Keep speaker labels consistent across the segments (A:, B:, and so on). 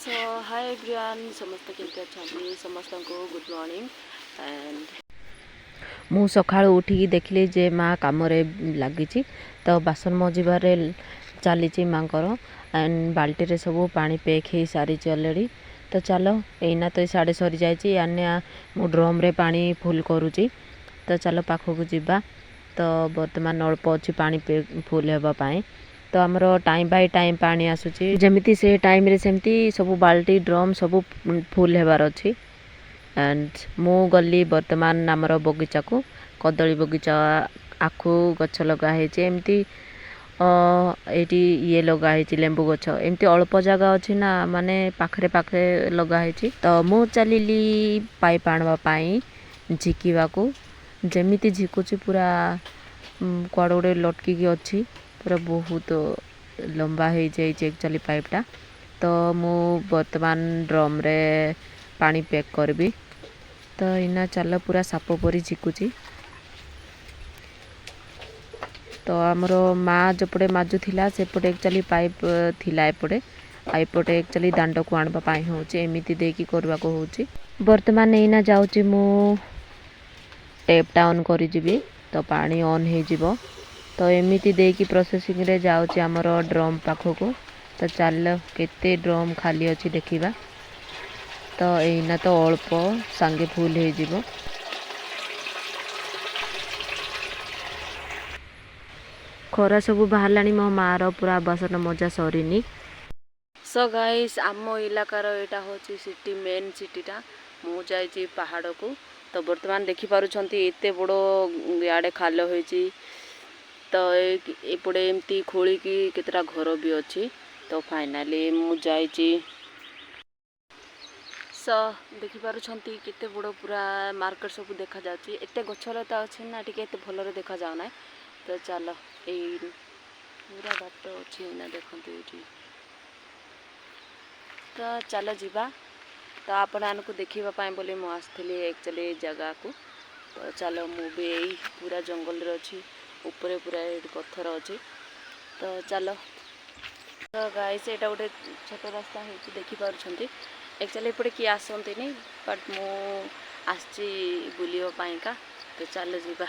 A: Show ହାଏ everyone, ସମସ୍ତେ କେମିତି ଅଛନ୍ତି? ସମସ୍ତଙ୍କୁ ଗୁଡ଼୍ ମର୍ଣ୍ଣିଂ ଆଣ୍ଡ
B: ମୁଁ ସକାଳୁ ଉଠିକି ଦେଖିଲି ଯେ ମା କାମରେ ଲାଗିଛି। ତ ବାସନ ମଜିବାରେ ଚାଲିଛି ମାଙ୍କର ଆଣ୍ଡ ବାଲ୍ଟିରେ ସବୁ ପାଣି ପେକ୍ ହେଇସାରିଛି ଅଲରେଡ଼ି। ତ ଚାଲ, ଏଇନା ତ ସାଢ଼େ ସରିଯାଇଛି। ଆନ୍ୟା ମୁଁ ଡ୍ରମ୍ରେ ପାଣି ଫୁଲ୍ କରୁଛି। ତ ଚାଲ ପାଖକୁ ଯିବା। ତ ବର୍ତ୍ତମାନ ଅଳ୍ପ ଅଛି ପାଣି ଫୁଲ୍ ହେବା ପାଇଁ। ତ ଆମର ଟାଇମ୍ ବାଇ ଟାଇମ୍ ପାଣି ଆସୁଛି। ଯେମିତି ସେ ଟାଇମ୍ରେ ସେମିତି ସବୁ ବାଲ୍ଟି, ଡ୍ରମ୍ ସବୁ ଫୁଲ୍ ହେବାର ଅଛି। ଆଣ୍ଡ ମୁଁ ଗଲି ବର୍ତ୍ତମାନ ଆମର ବଗିଚାକୁ। କଦଳୀ ବଗିଚା, ଆଖୁ ଗଛ ଲଗା ହେଇଛି ଏମିତି। ଏଇଠି ଇଏ ଲଗା ହେଇଛି, ଲେମ୍ବୁ ଗଛ। ଏମିତି ଅଳ୍ପ ଜାଗା ଅଛି ନା, ମାନେ ପାଖରେ ପାଖରେ ଲଗା ହେଇଛି। ତ ମୁଁ ଚାଲିଲି ପାଇପ୍ ଆଣିବା ପାଇଁ ଝିକିବାକୁ। ଯେମିତି ଝିକୁଛି, ପୁରା କୁଆଡ଼େ ଗୋଟେ ଲଟକିକି ଅଛି। ପୁରା ବହୁତ ଲମ୍ବା ହେଇଯାଇଛି ଆକ୍ଚୁଆଲି ପାଇପ୍ଟା। ତ ମୁଁ ବର୍ତ୍ତମାନ ଡ୍ରମ୍ରେ ପାଣି ପ୍ୟାକ୍ କରିବି। ତ ଏଇନା ଚାଲ, ପୁରା ସାପ ପରି ଝିକୁଛି। ତ ଆମର ମା ଯେପଟେ ମାଜୁଥିଲା, ସେପଟେ ଆକ୍ଚୁଆଲି ପାଇପ୍ ଥିଲା ଏପଟେ। ଆଉ ଏପଟେ ଆକ୍ଚୁଆଲି ଦାଣ୍ଡକୁ ଆଣିବା ପାଇଁ ହେଉଛି, ଏମିତି ଦେଇକି କରିବାକୁ ହେଉଛି। ବର୍ତ୍ତମାନ ଏଇନା ଯାଉଛି ମୁଁ, ଟ୍ୟାପ୍ଟା ଅନ୍ କରିଯିବି, ତ ପାଣି ଅନ୍ ହେଇଯିବ। ତ ଏମିତି ଦେଇକି ପ୍ରୋସେସିଂରେ ଯାଉଛି ଆମର ଡ୍ରମ୍ ପାଖକୁ। ତ ଚାଲ, କେତେ ଡ୍ରମ୍ ଖାଲି ଅଛି ଦେଖିବା। ତ ଏଇନା ତ ଅଳ୍ପ, ସାଙ୍ଗେ ଫୁଲ୍ ହେଇଯିବ। ଖରା ସବୁ ବାହାରିଲାଣି, ମୋ ମାଆର ପୁରା ବାସନ ମଜା ସରିନି।
A: ସୋ ଗାଇସ୍, ଆମ ଇଲାକାର ଏଇଟା ହେଉଛି ସିଟି, ମେନ୍ ସିଟିଟା। ମୁଁ ଯାଇଛି ପାହାଡ଼କୁ। ତ ବର୍ତ୍ତମାନ ଦେଖିପାରୁଛନ୍ତି, ଏତେ ବଡ଼ ଇଆଡ଼େ ଖାଲ ହେଇଛି। ତ ଏପଟେ ଏମିତି ଖୋଳିକି କେତେଟା ଘର ବି ଅଛି। ତ ଫାଇନାଲି ମୁଁ ଯାଇଛି। ସୋ ଦେଖିପାରୁଛନ୍ତି, କେତେ ବଡ଼ ପୁରା ମାର୍କେଟ ସବୁ ଦେଖାଯାଉଛି। ଏତେ ଗଛଲତା ଅଛି ନା, ଟିକେ ଏତେ ଭଲରେ ଦେଖାଯାଉ ନାହିଁ। ତ ଚାଲ, ଏଇ ପୁରା ବାଟ ଅଛି ଏଇନା, ଦେଖନ୍ତୁ ଏଇଠି। ତ ଚାଲ ଯିବା। ତ ଆପଣମାନଙ୍କୁ ଦେଖିବା ପାଇଁ ବୋଲି ମୁଁ ଆସିଥିଲି ଆକ୍ଚୁଆଲି ଏ ଜାଗାକୁ। ତ ଚାଲ, ମୁଁ ବି ଏଇ ପୁରା ଜଙ୍ଗଲରେ ଅଛି। ଉପରେ ପୁରା ଏଇଠି ପଥର ଅଛି। ତ ଚାଲ। ତ ଗାଇସ୍, ଏଇଟା ଗୋଟେ ଛୋଟ ରାସ୍ତା ହେଇଛି, ଦେଖିପାରୁଛନ୍ତି। ଆକ୍ଚୁଆଲି ଏପଟେ କିଏ ଆସନ୍ତିନି, ବଟ୍ ମୁଁ ଆସିଛି ବୁଲିବା ପାଇଁକା। ତ ଚାଲ ଯିବା।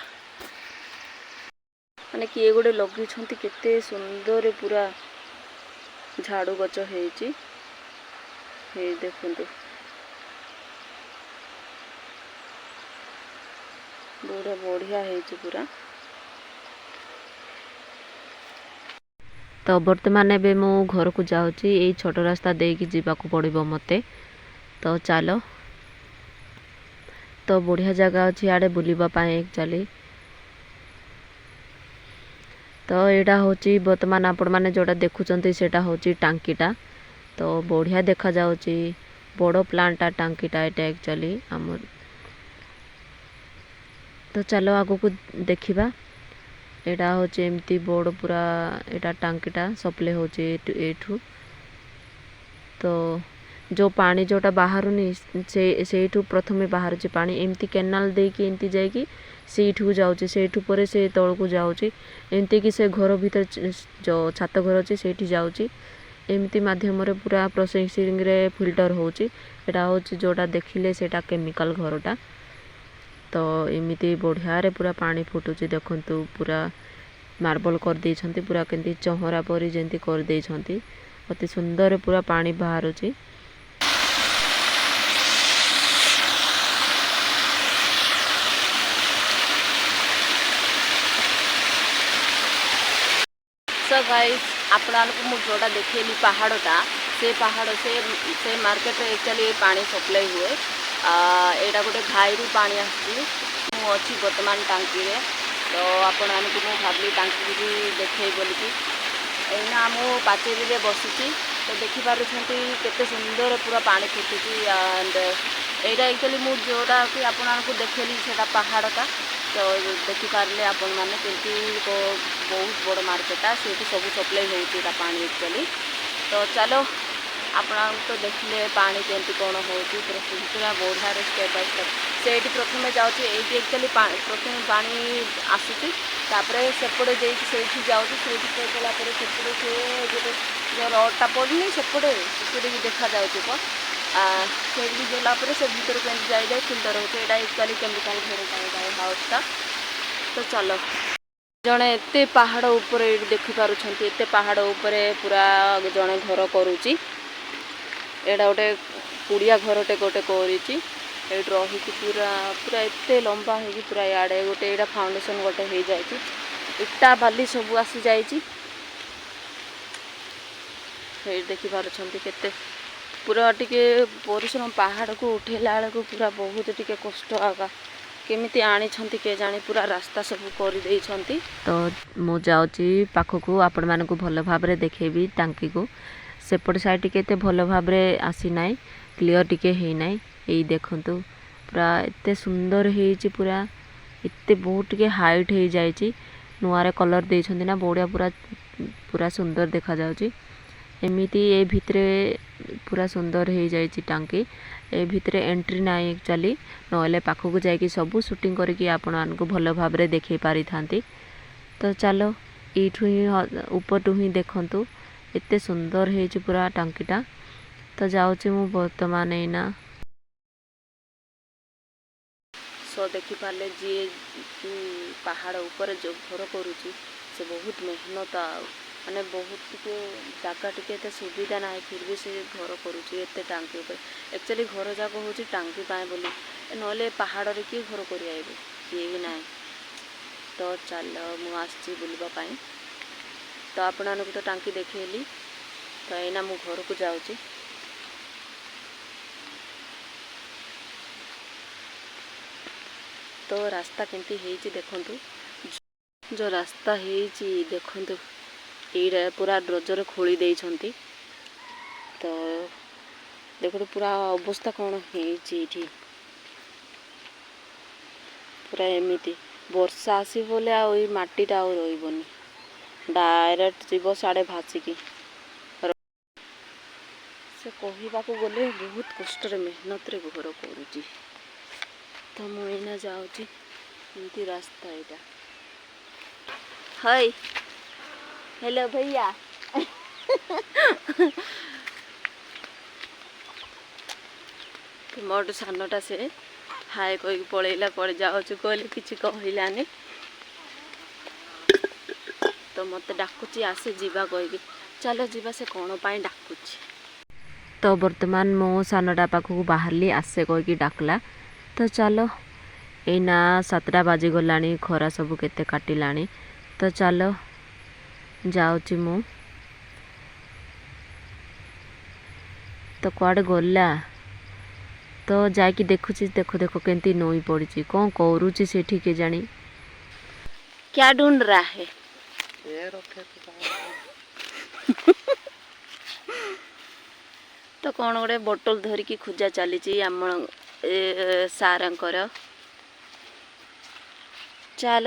A: ମାନେ କିଏ ଗୋଟେ ଲଗେଇଛନ୍ତି, କେତେ ସୁନ୍ଦର ପୁରା ଝାଡ଼ୁ ଗଛ ହେଇଛି। ହେଇ ଦେଖନ୍ତୁ, ବଢ଼ିଆ ବଢ଼ିଆ ହେଇଛି ପୁରା।
B: ତ ବର୍ତ୍ତମାନ ଏବେ ମୁଁ ଘରକୁ ଯାଉଛି। ଏଇ ଛୋଟ ରାସ୍ତା ଦେଇକି ଯିବାକୁ ପଡ଼ିବ ମୋତେ। ତ ଚାଲ। ତ ବଢ଼ିଆ ଜାଗା ଅଛି ଇଆଡ଼େ ବୁଲିବା ପାଇଁ ଆକ୍ଚୁଆଲି। ତ ଏଇଟା ହେଉଛି, ବର୍ତ୍ତମାନ ଆପଣମାନେ ଯେଉଁଟା ଦେଖୁଛନ୍ତି, ସେଇଟା ହେଉଛି ଟାଙ୍କିଟା। ତ ବଢ଼ିଆ ଦେଖାଯାଉଛି, ବଡ଼ ପ୍ଲାଣ୍ଟଟା, ଟାଙ୍କିଟା ଏଇଟା ଆକ୍ଚୁଆଲି ଆମର। ତ ଚାଲ ଆଗକୁ ଦେଖିବା। ଏଇଟା ହେଉଛି ଏମିତି ବଡ଼ ପୁରା ଏଇଟା ଟାଙ୍କିଟା, ସପ୍ଲାଏ ହେଉଛି ଏଇଠୁ। ତ ଯେଉଁ ପାଣି ଯେଉଁଟା ବାହାରୁନି, ସେ ସେଇଠୁ ପ୍ରଥମେ ବାହାରୁଛି ପାଣି। ଏମିତି କେନାଲ ଦେଇକି ଏମିତି ଯାଇକି ସେଇଠୁକୁ ଯାଉଛି, ସେଇଠୁ ପରେ ସେ ତଳକୁ ଯାଉଛି। ଏମିତିକି ସେ ଘର ଭିତରେ ଯେଉଁ ଛାତ ଘର ଅଛି, ସେଇଠି ଯାଉଛି। ଏମିତି ମାଧ୍ୟମରେ ପୁରା ପ୍ରୋସେସିଂରେ ଫିଲ୍ଟର ହେଉଛି। ଏଇଟା ହେଉଛି ଯେଉଁଟା ଦେଖିଲେ, ସେଇଟା କେମିକାଲ ଘରଟା। ତ ଏମିତି ବଢ଼ିଆରେ ପୁରା ପାଣି ଫୁଟୁଛି, ଦେଖନ୍ତୁ। ପୁରା ମାର୍ବଲ କରିଦେଇଛନ୍ତି, ପୁରା କେମିତି ଚହରା ପରି ଯେମିତି କରିଦେଇଛନ୍ତି। ଅତି ସୁନ୍ଦର ପୁରା ପାଣି ବାହାରୁଛି।
A: ସୋ ଗାଇସ୍, ଆପଣମାନଙ୍କୁ ମୁଁ ଯେଉଁଟା ଦେଖେଇଲି ପାହାଡ଼ଟା, ସେ ପାହାଡ଼, ସେ ମାର୍କେଟରେ ଆକ୍ଚୁଆଲି ପାଣି ସପ୍ଲାଏ ହୁଏ। ଏଇଟା ଗୋଟେ ଘାଇରୁ ପାଣି ଆସୁଛି। ମୁଁ ଅଛି ବର୍ତ୍ତମାନ ଟାଙ୍କିରେ। ତ ଆପଣମାନଙ୍କୁ ମୁଁ ଭାବିଲି ଟାଙ୍କିକୁ ବି ଦେଖେଇ ବୋଲିକି। ଏଇନା ମୁଁ ପାଚେରୀରେ ବସିଛି। ତ ଦେଖିପାରୁଛନ୍ତି, କେତେ ସୁନ୍ଦର ପୁରା ପାଣି ଫୁଟୁଛି। ଆଣ୍ଡ ଏଇଟା ଆକ୍ଚୁଆଲି ମୁଁ ଯେଉଁଟା କି ଆପଣମାନଙ୍କୁ ଦେଖେଇଲି, ସେଇଟା ପାହାଡ଼ଟା। ତ ଦେଖିପାରିଲେ ଆପଣମାନେ, କେମିତି ବହୁତ ବଡ଼ ମାର୍କେଟଟା, ସେଇଠି ସବୁ ସପ୍ଲାଏ ହେଉଛି ଏଇଟା ପାଣି ଆକ୍ଚୁଆଲି। ତ ଚାଲ, ଆପଣ ତ ଦେଖିଲେ ପାଣି କେମିତି କ'ଣ ହେଉଛି ପ୍ରୋସେସ୍, ପୁରା ବଢ଼ିଆରେ ଷ୍ଟେପ୍ ବାଇ ଷ୍ଟେପ୍। ସେଇଠି ପ୍ରଥମେ ଯାଉଛି। ଏଇଠି ଆକ୍ଚୁଆଲି ପ୍ରଥମେ ପାଣି ଆସୁଛି, ତାପରେ ସେପଟେ ଦେଇକି ସେଇଠି ଯାଉଛି। ସେଇଠି ଗଲା ପରେ ସେପଟେ ସେ ଗୋଟେ ଯେଉଁ ରଡ଼ଟା ପଡ଼ିନି ସେପଟେ, ସେପଟେ ବି ଦେଖାଯାଉଛି ତ। ସେଇଠିକି ଗଲା ପରେ ସେ ଭିତରକୁ ଏମିତି ଯାଇ ଯାଇ ଫିଲ୍ଟର ହେଉଛି। ଏଇଟା ଆକ୍ଚୁଆଲି କେମିକାଲ ଘର ପାଇଁ ଏଇଟା ହାଉସ୍ଟା। ତ ଚାଲ, ଜଣେ ଏତେ ପାହାଡ଼ ଉପରେ, ଏଇଠି ଦେଖିପାରୁଛନ୍ତି, ଏତେ ପାହାଡ଼ ଉପରେ ପୁରା ଜଣେ ଘର କରୁଛି। ଏଇଟା ଗୋଟେ କୁଡ଼ିଆ ଘରଟେ ଗୋଟେ କରିଛି। ଏଇଠି ରହିକି ପୁରା ପୁରା ଏତେ ଲମ୍ବା ହେଇକି ପୁରା ଇଆଡ଼େ ଗୋଟେ ଏଇଟା ଫାଉଣ୍ଡେସନ୍ ଗୋଟେ ହେଇଯାଇଛି। ଇଟା ବାଲି ସବୁ ଆସିଯାଇଛି। ଏଇଠି ଦେଖିପାରୁଛନ୍ତି କେତେ ପୁରା ଟିକେ ପରିଶ୍ରମ। ପାହାଡ଼କୁ ଉଠେଇଲା ବେଳକୁ ପୁରା ବହୁତ ଟିକେ କଷ୍ଟ ଆକା। କେମିତି ଆଣିଛନ୍ତି କେଜାଣି, ପୁରା ରାସ୍ତା ସବୁ କରିଦେଇଛନ୍ତି।
B: ତ ମୁଁ ଯାଉଛି ପାଖକୁ, ଆପଣମାନଙ୍କୁ ଭଲ ଭାବରେ ଦେଖେଇବି ଟାଙ୍କିକୁ। ସେପଟ ସାଇଡ଼୍ ଟିକେ ଏତେ ଭଲ ଭାବରେ ଆସିନାହିଁ, କ୍ଲିଅର୍ ଟିକେ ହେଇନାହିଁ। ଏଇ ଦେଖନ୍ତୁ, ପୁରା ଏତେ ସୁନ୍ଦର ହେଇଛି, ପୁରା ଏତେ ବହୁତ ଟିକେ ହାଇଟ୍ ହେଇଯାଇଛି। ନୂଆରେ କଲର୍ ଦେଇଛନ୍ତି ନା, ବଢ଼ିଆ ପୁରା ପୁରା ସୁନ୍ଦର ଦେଖାଯାଉଛି। ଏମିତି ଏ ଭିତରେ ପୁରା ସୁନ୍ଦର ହେଇଯାଇଛି ଟାଙ୍କି। ଏ ଭିତରେ ଏଣ୍ଟ୍ରି ନାହିଁ ଆକ୍ଚୁଆଲି, ନହେଲେ ପାଖକୁ ଯାଇକି ସବୁ ସୁଟିଂ କରିକି ଆପଣମାନଙ୍କୁ ଭଲ ଭାବରେ ଦେଖେଇ ପାରିଥାନ୍ତି। ତ ଚାଲ, ଏଇଠୁ ହିଁ ଉପରଠୁ ହିଁ ଦେଖନ୍ତୁ, ଏତେ ସୁନ୍ଦର ହେଇଛି ପୁରା ଟାଙ୍କିଟା। ତ ଯାଉଛି ମୁଁ ବର୍ତ୍ତମାନ ଏଇନା।
A: ସୋ ଦେଖିପାରିଲେ, ଯିଏ ପାହାଡ଼ ଉପରେ ଯେଉଁ ଘର କରୁଛି ସେ ବହୁତ ମେହନତ, ଆଉ ମାନେ ବହୁତ ଟିକେ ଜାଗା ଟିକେ ଏତେ ସୁବିଧା ନାହିଁ, ଫିର୍ ବି ସେ ଘର କରୁଛି ଏତେ ଟାଙ୍କି ଉପରେ। ଆକ୍ଚୁଆଲି ଘର ଯାକ ହେଉଛି ଟାଙ୍କି ପାଇଁ ବୋଲି, ନହେଲେ ପାହାଡ଼ରେ କିଏ ଘର କରି ଆଇବେ? କିଏ ବି ନାହିଁ। ତ ଚାଲ, ମୁଁ ଆସିଛି ବୁଲିବା ପାଇଁ। ତ ଆପଣମାନଙ୍କୁ ତ ଟାଙ୍କି ଦେଖେଇଲି। ତ ଏଇନା ମୁଁ ଘରକୁ ଯାଉଛି। ତ ରାସ୍ତା କେମିତି ହେଇଛି ଦେଖନ୍ତୁ। ଯେଉଁ ରାସ୍ତା ହେଇଛି ଦେଖନ୍ତୁ, ଏଇଟା ପୁରା ଡ୍ରୋଜର ଖୋଳି ଦେଇଛନ୍ତି। ତ ଦେଖନ୍ତୁ ପୁରା ଅବସ୍ଥା କ'ଣ ହେଇଛି ଏଇଠି ପୁରା। ଏମିତି ବର୍ଷା ଆସିବ ବୋଲେ ଆଉ ଏଇ ମାଟିଟା ଆଉ ରହିବନି, ଡାଇରେକ୍ଟ ଯିବ ସିଆଡ଼େ ଭାସିକି। ସେ କହିବାକୁ ଗଲେ ବହୁତ କଷ୍ଟରେ ମେହନତରେ ଘର କରୁଛି। ତ ମୁଁ ଏଇନା ଯାଉଛି। ଏମିତି ରାସ୍ତା ଏଇଟା। ହାଇ, ହ୍ୟାଲୋ ଭैया। ମୋଠୁ ସାନଟା, ସେ ହାଏ କହିକି ପଳେଇଲା। କୁଆଡ଼େ ଯାଉଛୁ କହିଲେ କିଛି କହିଲାନି। ତ ମୋତେ ଡାକୁଛି ଆସେ ଯିବା କହିକି। ଚାଲ ଯିବା, ସେ କ'ଣ ପାଇଁ ଡାକୁଛି।
B: ତ ବର୍ତ୍ତମାନ ମୁଁ ସାନଟା ପାଖକୁ ବାହାରିଲି, ଆସେ କହିକି ଡାକିଲା। ତ ଚାଲ, ଏଇନା 7ଟା ବାଜିଗଲାଣି, ଖରା ସବୁ କେତେ କାଟିଲାଣି। ତ ଚାଲ, ଯାଉଛି ମୁଁ। ତ କୁଆଡ଼େ ଗଲା? ତ ଯାଇକି ଦେଖୁଛି, ଦେଖ ଦେଖ କେମିତି ନଇଁ ପଡ଼ିଛି। କ'ଣ କରୁଛି ସେଠି କେଜାଣି?
A: क्या ढूंढ रहा है?
C: ये रखे तो।
A: ତ କ'ଣ ଗୋଟେ ବୋଟଲ ଧରିକି ଖୋଜା ଚାଲିଛି ଆମ ଏ ସାରଙ୍କର। ଚାଲ,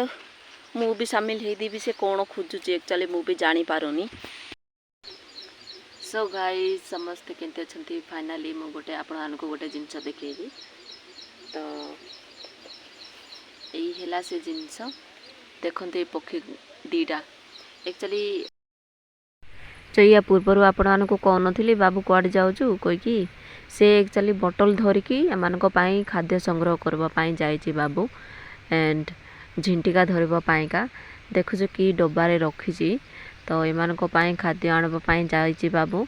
A: ମୁଁ ବି ସାମିଲ ହେଇଦେବି। ସେ କ'ଣ ଖୋଜୁଛି ଆକ୍ଚୁଆଲି ମୁଁ ବି ଜାଣିପାରୁନି।
B: ସୋ ଗାଇଜ୍, ସମସ୍ତେ କେମିତି ଅଛନ୍ତି? ଫାଇନାଲି ମୁଁ ଗୋଟେ ଆପଣମାନଙ୍କୁ ଗୋଟେ ଜିନିଷ ଦେଖେଇବି। ତ ଏଇ ହେଲା ସେ ଜିନିଷ। ଦେଖନ୍ତୁ ଏଇ ପକ୍ଷୀ ଦୁଇଟା। ଆକ୍ଚୁଆଲି ୟା ପୂର୍ବରୁ ଆପଣମାନଙ୍କୁ କହୁନଥିଲି, ବାବୁ କୁଆଡ଼େ ଯାଉଛୁ କହିକି, ସେ ଆକ୍ଚୁଆଲି ବଟଲ୍ ଧରିକି ଏମାନଙ୍କ ପାଇଁ ଖାଦ୍ୟ ସଂଗ୍ରହ କରିବା ପାଇଁ ଯାଇଛି ବାବୁ, ଆଣ୍ଡ ଝିଣ୍ଟିକା ଧରିବା ପାଇଁକା। ଦେଖୁଛୁ କି ଡବାରେ ରଖିଛି। ତ ଏମାନଙ୍କ ପାଇଁ ଖାଦ୍ୟ ଆଣିବା ପାଇଁ ଯାଇଛି ବାବୁ।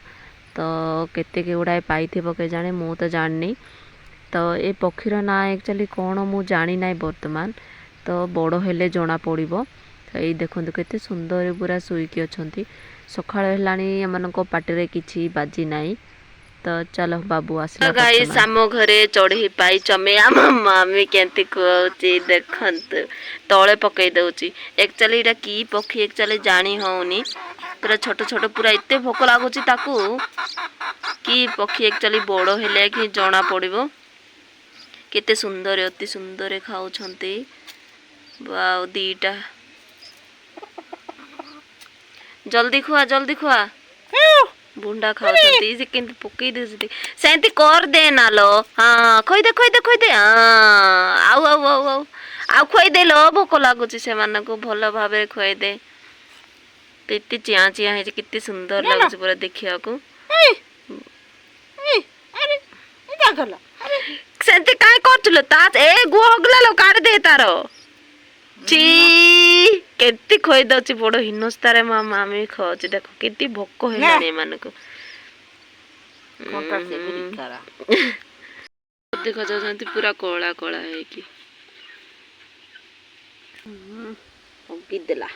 B: ତ କେତେ ଗୁଡ଼ାଏ ପାଇଥିବ କେଜାଣି, ମୁଁ ତ ଜାଣିନି। ତ ଏ ପକ୍ଷୀର ନାଁ ଆକ୍ଚୁଆଲି କ'ଣ ମୁଁ ଜାଣିନାହିଁ ବର୍ତ୍ତମାନ। ତ ବଡ଼ ହେଲେ ଜଣା ପଡ଼ିବ। ତ ଏଇ ଦେଖନ୍ତୁ, କେତେ ସୁନ୍ଦର ପୁରା ଶୋଇକି ଅଛନ୍ତି। ସକାଳ ହେଲାଣି, ଏମାନଙ୍କ ପାଟିରେ କିଛି ବାଜି ନାହିଁ। ତ ଚାଲ, ବାବୁ ଆସିଲା
A: ଗାଇସ୍,
B: ବର୍ତ୍ତମାନ।
A: ଆମ ଘରେ ଚଢ଼େଇ ପାଇଛୁ ଆମେ। ଆମ ମାମି କେମିତି ଖୁଆଉଛି ଦେଖନ୍ତୁ, ତଳେ ପକେଇ ଦଉଛି। ଆକ୍ଚୁଆଲି ଏଇଟା କି ପକ୍ଷୀ ଆକ୍ଚୁଆଲି ଜାଣି ହଉନି। ପୁରା ଛୋଟ ଛୋଟ, ପୁରା ଏତେ ଭୋକ ଲାଗୁଛି ତାକୁ। କି ପକ୍ଷୀ ଆକ୍ଚୁଆଲି ବଡ଼ ହେଲେ କି ଜଣା ପଡ଼ିବ। କେତେ ସୁନ୍ଦର, ଅତି ସୁନ୍ଦର ଖାଉଛନ୍ତି। ଆଉ ଦିଟା, ଜଲ୍ଦି ଖୁଆ, ଜଲ୍ଦି ଖୁଆ।
B: ଭୁଣ୍ଡା ଖାଉଛନ୍ତି। ସେ କେମିତି ପକେଇ ଦଉଛନ୍ତି, ସେମିତି କରିଦେ ନା ଲୋ। ହଁ, ଖୋଇଦେ, ଖୋଇଦେ, ଖୋଇଦେ। ହଁ, ଆଉ ଆଉ ଆଉ ଆଉ ଆଉ ଖୋଇଦେ ଲୋ। ଭୋକ ଲାଗୁଛି ସେମାନଙ୍କୁ, ଭଲ ଭାବରେ ଖୁଆଇଦେ। କେତେ ଚିଆଁ ଚିଆଁ ହେଇଛି, କେତେ ସୁନ୍ଦର ଲାଗୁଛି ପୁରା ଦେଖିବାକୁ।
C: ଆରେ, ଗଲା।
B: ସେମିତି କାଇଁ କରୁଥିଲୁ ତା? ଏ ଗୁହ ହଗଲା ଲୋ, କାଢିଦେ ତାର। ଚି, କେତେ ଖୋଇ ଦଉଛି, ବଡ ହିନସ୍ତାରେ ମା ମାମି ଖୁଆଉଛି। ଦେଖ, କେତେ ଭୋକ ହେଲାଣି ଏମାନଙ୍କୁ।
C: କଣ୍ଟା ସେଗୁଡ଼ି କରା।
B: ଦେଖାଯାଉଛନ୍ତି ପୁରା କଳା କଳା ହେଇକି। ହଗିଦେଲା।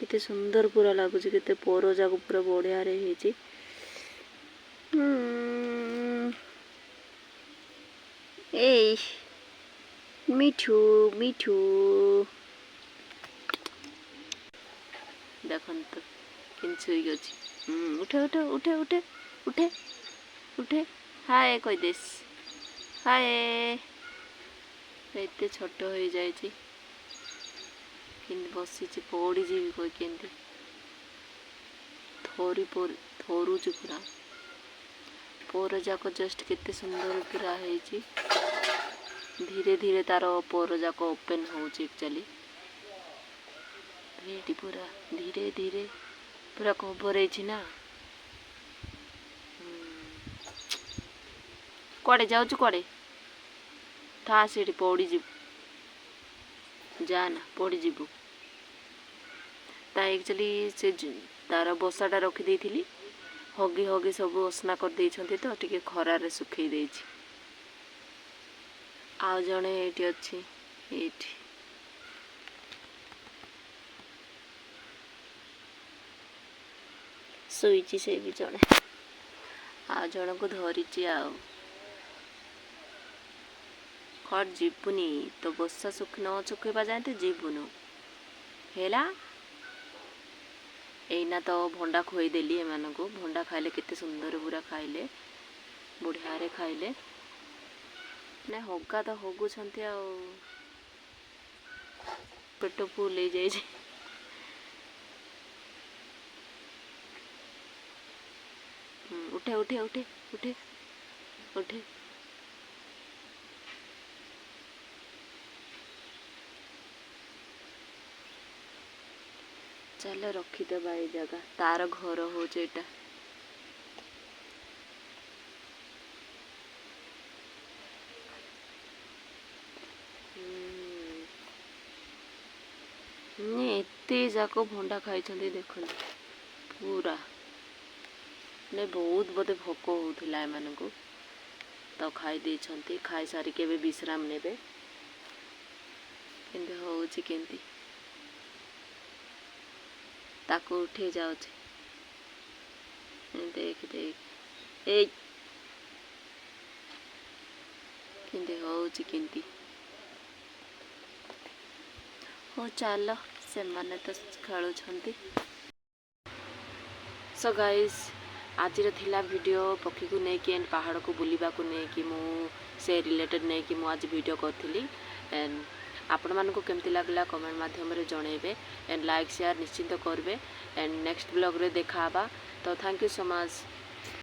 B: କେତେ ସୁନ୍ଦର ପୁରା ଲାଗୁଛି, କେତେ ପର ଯାକ ପୁରା ବଢିଆରେ ହେଇଛି। ଏଇ ମିଠୁ, ମିଠୁ, ଦେଖନ୍ତୁ କେମିତି ଶୋଇକି ଅଛି। ଉଠେ, ଉଠେ, ଉଠେ, ଉଠେ, ଉଠେ, ଉଠେ। ହାଏ କହିଦେସ୍, ହାଏ। ଏତେ ଛୋଟ ହେଇଯାଇଛି, କେମିତି ବସିଛି, ପଡ଼ିଯିବି କହି କେମିତି ଥରି ଥରୁଛି ପୁରା। ପର ଯାକ ଜଷ୍ଟ କେତେ ସୁନ୍ଦର ପୁରା ହେଇଛି। ଧୀରେ ଧୀରେ ତାର ପର ଯାକ ଓପେନ୍ ହେଉଛି ଆକ୍ଚୁଆଲି ଏଇଠି। ପୁରା ଧୀରେ ଧୀରେ ପୁରା କଭର ହେଇଛି ନା। କୁଆଡ଼େ ଯାଉଛୁ? କୁଆଡ଼େ? ଥା ସେଠି, ପଡ଼ିଯିବୁ। ଯା ନା, ପଡ଼ିଯିବୁ। ତା ଆକ୍ଚୁଆଲି ସେ ତାର ବସାଟା ରଖିଦେଇଥିଲି, ହଗି ହଗି ସବୁ ଅସନା କରିଦେଇଛନ୍ତି, ତ ଟିକେ ଖରାରେ ଶୁଖେଇ ଦେଇଛି। ଆଉ ଜଣେ ଏଇଠି ଅଛି, ଏଇଠି ଶୋଇଛି ସେ ବି ଜଣେ। ଆଉ ଜଣକୁ ଧରିଛି। ଆଉ କୁଆଡ଼େ ଯିବୁନି ତ, ବସା ଶୁଖି ନ ଶୁଖେଇବା ଯାଏଁ ତ ଯିବୁନୁ। ହେଲା, ଏଇନା ତ ଭଣ୍ଡା ଖୋଇଦେଲି ଏମାନଙ୍କୁ। ଭଣ୍ଡା ଖାଇଲେ, କେତେ ସୁନ୍ଦର ପୁରା ଖାଇଲେ, ବଢ଼ିଆରେ ଖାଇଲେ। ନା, ହଗା ତ ହଗୁଛନ୍ତି ଆଉ ପେଟ ଫୁଲ ହେଇଯାଇଛି। ଉଠେ, ଉଠେ, ଉଠେ, ଉଠେ, ଉଠେ। ଚାଲ, ରଖିଦେବା ଏଇ ଜାଗା। ତାର ଘର ହଉଛି ଏଇଟା। ଏତେ ଯାକ ଭଣ୍ଡା ଖାଇଛନ୍ତି ଦେଖନ୍ତୁ ପୁରା। ମାନେ ବହୁତ ବୋଧେ ଭୋକ ହଉଥିଲା ଏମାନଙ୍କୁ, ତ ଖାଇ ଦେଇଛନ୍ତି। ଖାଇସାରିକି ଏବେ ବିଶ୍ରାମ ନେବେ। କେମିତି ହଉଛି, କେମିତି ତାକୁ ଉଠେଇ ଯାଉଛି। ଦେଖ, ଦେଖ, ଏଇ କେମିତି ହଉଛି, କେମିତି। ହଉ ଚାଲ, ସେମାନେ ତ ଖେଳୁଛନ୍ତି। ସୋ ଗାଇସ୍, ଆଜିର ଥିଲା ଭିଡ଼ିଓ ପକ୍ଷୀକୁ ନେଇକି ଆଣ୍ଡ ପାହାଡ଼କୁ ବୁଲିବାକୁ ନେଇକି। ମୁଁ ସେ ରିଲେଟେଡ଼୍ ନେଇକି ମୁଁ ଆଜି ଭିଡ଼ିଓ କରିଥିଲି। ଆଣ୍ଡ ଆପଣମାନଙ୍କୁ କେମିତି ଲାଗିଲା, କମେଣ୍ଟ ମାଧ୍ୟମରେ ଜଣେଇବେ ଆଣ୍ଡ ଲାଇକ୍, ସେୟାର ନିଶ୍ଚିନ୍ତ କରିବେ। ଆଣ୍ଡ ନେକ୍ସଟ ବ୍ଲଗ୍ରେ ଦେଖା ହେବା। ତ thank you so much.